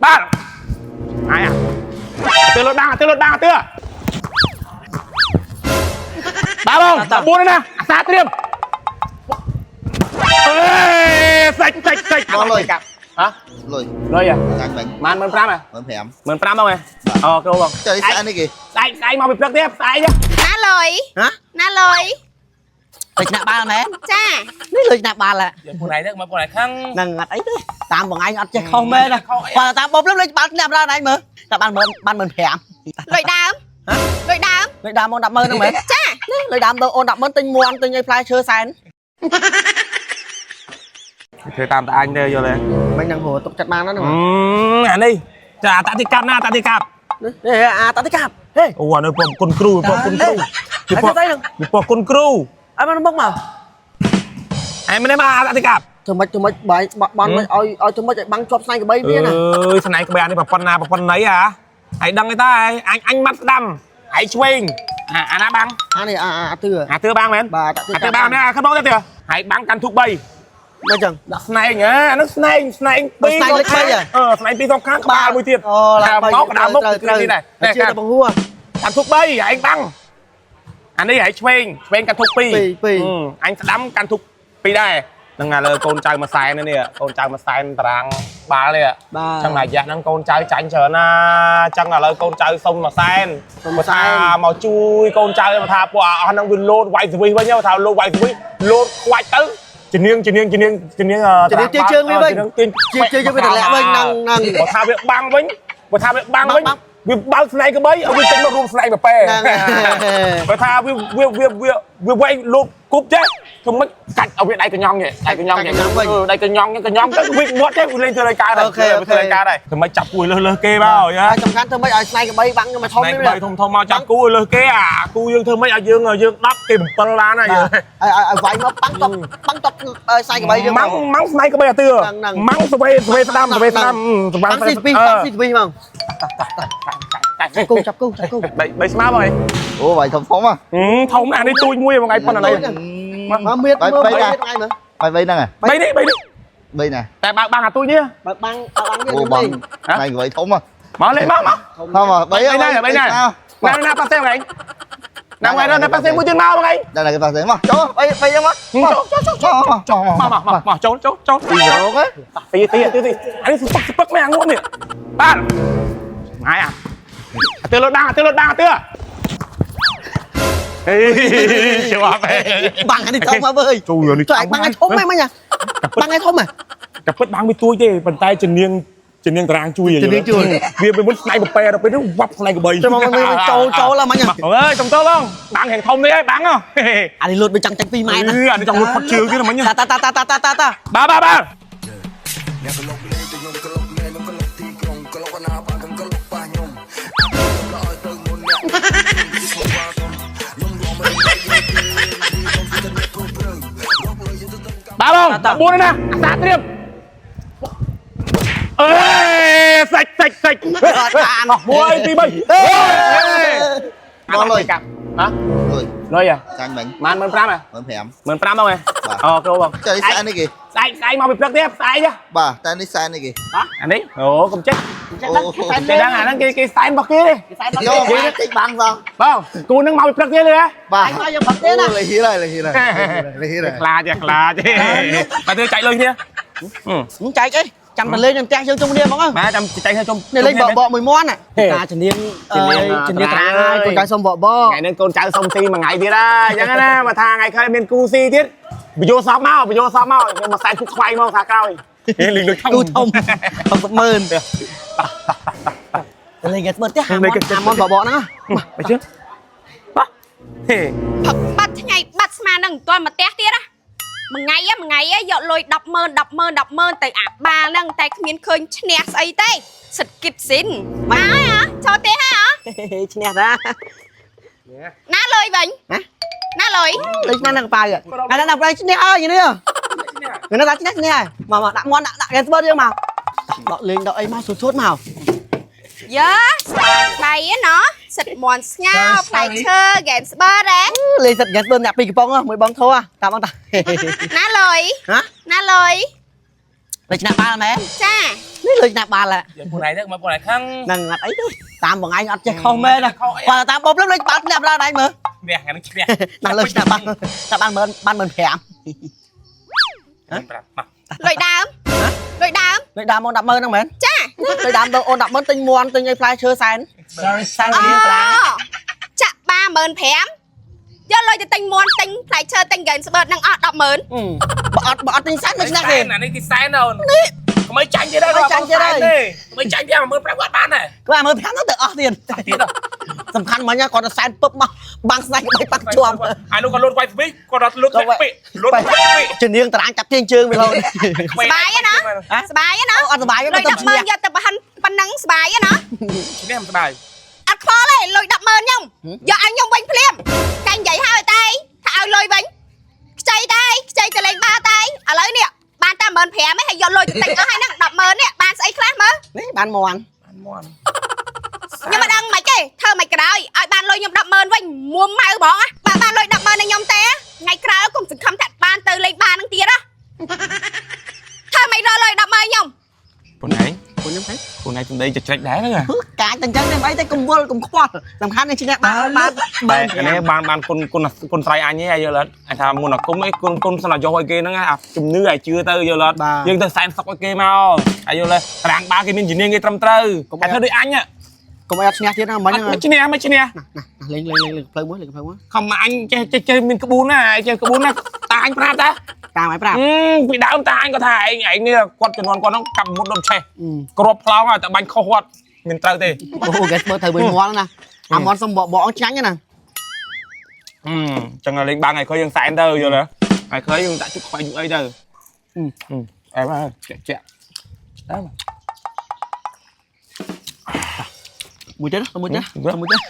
បាទអាយអាទឿលុតបាំងទឿលុតបាំងទឿបាទបង14ណាអាសាត្រៀមអេសាច់សាច់សាច់ បងលុយ កាប់ហ៎ លុយ លុយហ៎ ចាញ់បាញ់ ម៉ាន15000ហ៎ 15 15000បងហ៎អូគ្រូបង ចុះស្អាតនេះគេ ស្អែកស្អែកមកពីព្រឹកទៀតស្អែក ណាលុយ ហ៎ ណាលុយ ទៅឆ្នាំបាល់មែន ចា នេះលុយឆ្នាំបាល់ហ่ะ ពួកឯងទៅមកពួកឯងខឹង ហ្នឹងអត់អីទេតាមបងឯងអត់ចេះខុសមែនណាគាត់តាមបងភ្លឹមលេងបាល់ឆ្នាំដល់ឯងមើលតែបាន10000បាន15000 លុយដើម ហ៎ លុយដើម លុយដើមអូន100,000ហ្នឹងមែន ចា នេះលុយដើមដល់អូន100,000ទិញមន់ទិញអីផ្លែឈើសែន ធ្វើតាមតអញទៅយល់ទេ មិនហ្នឹងហូទុកចិត្តបានណាស់ហ្នឹង អានេះចាតាទីកាប់ណាតាទីកាប់ នេះអាតាតិកាប់ហេ អូអានេះពងគុណគ្រូពងគុណគ្រូ ពីពង ពីពងគុណគ្រូ អើមកមកមក អែមិនមកអាតាទីកាប់ ធ្វើម៉េចធ្វើម៉េចបាយបន់ឲ្យឲ្យធ្វើម៉េចឲ្យបាំងជាប់ស្នែងក្បីវាណា អើយស្នែងក្បែរនេះប្រពន្ធណាប្រពន្ធណីអាឯងដឹងទេតាអញអញម៉ាត់ស្ដាំឯងឆ្វេងអាអាណាបាំង អានេះអាអាទឿ អាទឿបាំងមែន បាទ អាទឿបាំងមែនអាខំបងទេទឿហើយបាំងកាន់ធូប3 មកចឹង ដាក់ស្នែងហ៎អានោះស្នែងស្នែងពីរ ស្នែងលេខបីហ៎ អឺស្នែងពីរសងខាងក្បាលមួយទៀត អូឡើង មកកណ្ដាលមុខ ត្រូវត្រូវ នេះដែរ ជាទៅបង្ហួរ កាន់ធូប3ឯងបាំងអានេះឯងឆ្វេងឆ្វេងកាន់ធូប2 ពីរពីរ អញស្ដាំកាន់ធូប2ដែរហ្នឹងឥឡូវកូនចៅមួយសែននេះកូនចៅមួយសែនតារាងបាល់នេះ បាទ ចឹងអាយ៉ាហ្នឹងកូនចៅចាញ់ច្រើនណាចឹងឥឡូវកូនចៅសុំមួយសែន សុំមួយសែន ថាមកជួយកូនចៅមកថាពួកអស់ហ្នឹងវាលោតវាយស្វិសវិញថាលោតវាយស្វិសលោតខ្វាច់ទៅជំនាញជំនាញជំនាញជំនាញ ជំនាញទាញជើងវាវិញ ជំនាញទាញ ជាជើងវាតម្លាក់វិញហ្នឹងហ្នឹង បើថាវាបាំងវិញបើថាវាបាំងវិញ បាំង វាបើកស្នែងក្បីឲ្យវាចេញមករួមស្នែងប្រប៉ែ ហ្នឹង បើថាវាវាវាវាវាវែងលោតគប់ចេះធ្វើម៉េចកាច់ឲ្យវាដៃកញ្ញងនេះដៃកញ្ញងនេះ កាច់កញ្ញងវិញ ដៃកញ្ញងកញ្ញងទៅវាមាត់ចេះវាលេងធ្វើរយការដែរ អូខេអូខេ ធ្វើរយការដែរធ្វើម៉េចចាប់គួយលើសលើសគេមកយ៉ា ហើយសំខាន់ធ្វើម៉េចឲ្យស្នែងក្បីបាំងមកធំ ស្នែង នេះ ក្បីធំធំមកចាប់គូឲ្យលើសគេអាគូយើងធ្វើម៉េចឲ្យយើងយើង10គេ7ឡានហើយ បាទឲ្យឲ្យវាយមកបាំងតបបាំងតបស្នែងក្បីយើង ម៉ាំងម៉ាំងស្នែងក្បីអាទឿ ហ្នឹងហ្នឹង ម៉ាំងស្វេស្វេស្ដាំស្វេស្ដាំស្វេ បាំងស៊ីពីបាំងស៊ីពីហ្មងគូចាប់គូចាប់គូ បីបីស្មើបងឯង អូបាយធំធំហ៎ ធំណាស់នេះទូចមួយបងឯងប៉ុណ្ណានេះ មកមៀតមើលមៀតថ្ងៃមើល បាយបីហ្នឹងហ៎ បីនេះបីនេះ បីណា តែបើកបាំងអាទូចនេះ បើបាំងបើបាំង អូបងណៃក្បីធំហ៎ មកលេងមកមក ធំហ៎បី បីណាបីណាណាណាប៉ាសេបងឯងណាបងឯងណាប៉ាសេមួយទៀតមកបងឯង ដល់ណាគេប៉ាសេមកចូលបីបីហ្នឹងមក ចូលចូលចូល ចូលចូល មកមកមកមកចូលចូលចូល ពីរោកហ៎ ទីទីទីទីអានេះស្ពឹកស្ពឹកមែនអាងួតនេះបាទហើយអាអាទឿលុតបាំងអាទឿលុតបាំងអាទឿហេជាប់ហេ បាំងអានេះធំមកវើយ ចូលនេះ ចុះឯងបាំងឲ្យធំហ្នឹងមិញបាំងឲ្យធំហ៎ តែពិតបាំងវាទួយទេប៉ុន្តែជំនាញជំនាញតារាងជួយ ជំនាញជួយ វាពេលមុនស្នែងប្រប៉ែដល់ពេលនេះវ៉ាប់ស្នែងក្បី ចូលមកចូលចូលឡើយមិញ បងអើយចំចូលបងបាំងហែងធំនេះហើយបាំងហ៎ អានេះលូតវាចង់ចាញ់2ម៉ែត្រ អឺអានេះចង់លុតផុតជើងទៀតមិញ ណាតាតាតាតាតាតា បាទបាទបាទ អ្នកក្លុកលេងទៅខ្ញុំក្លុកមែនខ្ញុំក្លុកទីក្រុងក្លុកណាបាខ្ញុំក្លុកប៉ះខ្ញុំខ្ញុំឲ្យទៅមុនអ្នកខ្ញុំរំមិនខ្ញុំទៅអ្នកព្រឺរកលុយយើងទៅ បាទបង14ណាអាសាត្រៀមអេសាច់សាច់សាច់ អត់បាន 1 2 3អេ បងលុយ កាប់ហ៎ លុយ លុយហ៎ ចាញ់បាញ់ ម៉ាន15000ហ៎ 15 15000បងហ៎អូគ្រូបង ចុះនេះស្អាតនេះគេ ស្អែកស្អែកមកពីព្រឹកទៀតស្អែកហ៎ បាទតែនេះស្អាតនេះគេ អានេះអូកុំចេះ អូ ចេះដឹងអាហ្នឹងគេគេសែនរបស់គេទេ យកមកតិចបាំងសង បងគូនឹងមកពីព្រឹកទៀតទេហ៎ បាទ មកយើងផឹកទេណា លេហ៊ីហើយលេហ៊ីហើយលេហ៊ីហើយ ខ្លាចខ្លាចបាទទៅចែកលុយគ្នា ចែកអីចាំទៅលេងនៅផ្ទះយើងជុំគ្នាហ្មង បាទចាំចែកគ្នាជុំ នេះលេងបកបកមួយមាន់តាជំនាញជំនាញតាហើយកូនចៅសុំបកបក ថ្ងៃនេះកូនចៅសុំស៊ីមួយថ្ងៃទៀតហើយអញ្ចឹងណាបើថាថ្ងៃក្រោយមានគូស៊ីទៀតបញ្យោសពមកបញ្យោសពមកខ្ញុំមកសែនគូខ្វៃមកថាក្រោយលីងលុយធំ គូធំ60,000ទៅលេងគេស្បិតផ្ទះហាមហាមបកបកហ្នឹង មកជឿបាទហេ ផឹកបាត់ថ្ងៃបាត់ស្មានឹងមិនទាន់មកផ្ទះទៀតណាមួយថ្ងៃហ៎មួយថ្ងៃហ៎យកលុយ100000 100000 100000ទៅអាបាល់ហ្នឹងតែគ្មានឃើញឈ្នះស្អីទេសិតគិតស៊ីនមកហើយហ៎ចូលផ្ទះហើយហ៎ ឈ្នះតា ណាលុយវិញ ហ៎ ណាលុយ លេងឆ្នាំនឹងប៉ៅថ្ងៃណាប្រៃឈ្នះហើយនេះថ្ងៃណាឈ្នះឈ្នះហើយមកមកដាក់មាន់ដាក់ដាក់គេស្បិតយើងមកដកលេងដកអីមកស៊ូតស៊ូតមក យើស្បាដៃឯណោះសិតមន់ស្ងោផ្លែឈើហ្គេមស្បឺរហ៎ លេងសិតគេស្បិតម្នាក់ពីរកំប៉ុងមួយបងធោះតាមបងតា ណាលុយ ហ៎ ណាលុយ លើឆ្នាំបាល់មែន ចា នេះលើឆ្នាំបាល់ហ่ะ យកខ្លួនឯងទៅមកខ្លួនឯងខឹង ហ្នឹងអត់អីទេតាមបងឯងអត់ចេះខុសមែនណាគាត់តាមបងភ្លឹមលេងបាល់ឈ្នះដល់ឯងមើល ឈ្នះថ្ងៃនេះឈ្នះ ណាលើឆ្នាំបាល់ឆ្នាំបាន10000បាន15000 ប្រាប់មក លុយដើមលុយដើម លេខដើមអូន100,000ហ្នឹងមែន ចា លេខដើមទៅអូន100,000ទិញមន់ទិញអីផ្លែឈើសែនសែនរៀលប្រា ចាក់បា15000យកលុយទៅទិញមន់ទិញផ្លែឈើទិញហ្គេមស្បឺតនឹងអស់100,000 បើអត់ទិញសែនមិនឈ្នះទេ អានេះគេសែនអូននេះកុំឲ្យចាញ់ទៀតហើយកុំឲ្យចាញ់ទៀត15000គាត់បានដែរ ក្បាល15000ទៅអស់ទៀត ទៀត សំខាន់មិញគាត់ទៅសែនពឹបមកបាំងស្នែងបីបាំងជាប់ អានោះក៏លូតវាយស្វីគាត់រត់លូតពាក់លូតពាក់ ជំនាញតារាងចាប់ទាញជើងវាលោ ស្បាយណាស្បាយណា អត់សុបាយទេ លុយ ទៅឈ្នះ 100,000យកទៅប្រហិនប៉ុណ្ណឹងស្បាយណា ឈ្នះមិនស្បាយ អត់ខ្វល់ទេលុយ100,000ខ្ញុំយកឲ្យខ្ញុំវិញភ្លាមកាញ់និយាយហើយតែថាឲ្យលុយវិញខ្ចីតែខ្ចីទៅលេងបាល់តែឥឡូវនេះបានតែ15000ឯងហើយយកលុយទៅទិញអស់ហើយហ្នឹង100,000នេះបានស្អីខ្លះមើល នេះបានមន់ បានមន់ ខ្ញុំមិនដឹងមិនទេធ្វើមិនក្រោយឲ្យបានលុយខ្ញុំ100,000វិញមួម៉ៅហ្មងបើបានលុយ100,000ឲ្យខ្ញុំទេថ្ងៃក្រោយកុំសង្ឃឹមថាបានទៅលេងបាល់នឹងទៀតណាធ្វើមិនរកលុយ100,000ខ្ញុំ ខ្លួនឯង ពួកខ្ញុំហ៎ ខ្លួនឯងសំដីចច្រិចដែរហ្នឹង កាចតែអញ្ចឹងទេមិនអីទេកុំវល់កុំខ្វល់សំខាន់នេះឈ្នះបានបាន តែនេះបានបានគុណគុណគុណស្រ័យអញឯងយល់អត់អញថាមុនអាគុំអីគុណគុណសំណាយកឲ្យគេហ្នឹងអាជំនឿឲ្យជឿទៅយល់អត់យើងទៅសែនសុកឲ្យគេមកហើយយល់ទេតារាងបាល់គេមានជំនាញគេត្រឹមត្រូវតែធ្វើដូចអញ កុំឲ្យអត់ឈ្នះទៀតណាមិញ អត់មិនឈ្នះមិនឈ្នះ ណាលេងលេងលេងផ្លូវមួយលេងផ្លូវមួយ ខំអញចេះចេះចេះមានក្បួនណាចេះក្បួនណាតាអញប្រាប់តា តាមឲ្យប្រាប់ ពីដើមតាអញក៏ថាឯងឯងនេះគាត់ជំនាន់គាត់ហ្នឹងកាប់មុតដុំឆេះក្របផ្លោងហើយតែបាញ់ខុសគាត់មានត្រូវទេ អូគេធ្វើត្រូវវិញមន់ណាអាមន់សុំបកបកឆ្ងាញ់ណា ចឹងលេងបាងឲ្យឃើញយើងសែនទៅយល់ទេឲ្យឃើញយើងដាក់ជុកខ្វៃជុកអីទៅអែមចាក់ចាក់អែម មួយទៀតមួយទៀតមួយទៀត